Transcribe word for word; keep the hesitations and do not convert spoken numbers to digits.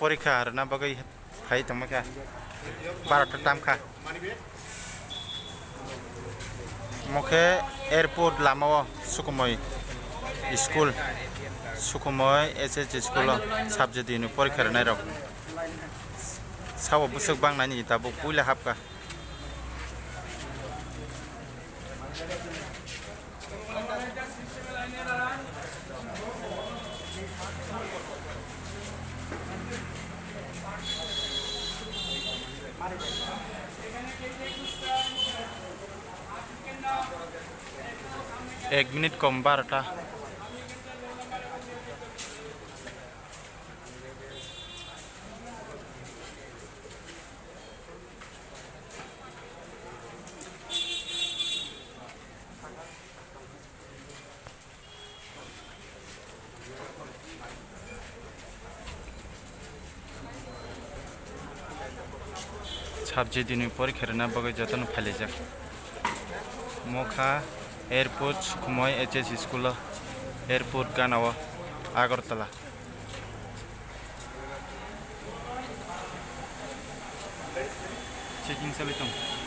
Porikha rwna bagwi phai tongma kha, barota tam kha. Omo khe airport lama o Sukhumoi school, Sukhumoi H S school o subject ni porikha rwnairok. Sabo bwswk bangnaini tabuk puila hapkha. Ek minute kom, barota. Subject ni porikha rwna bagwi jotono phailaijak. Mokha airport Sukhumoi H S school o, airport gana o, Agartala. Checking salai tong.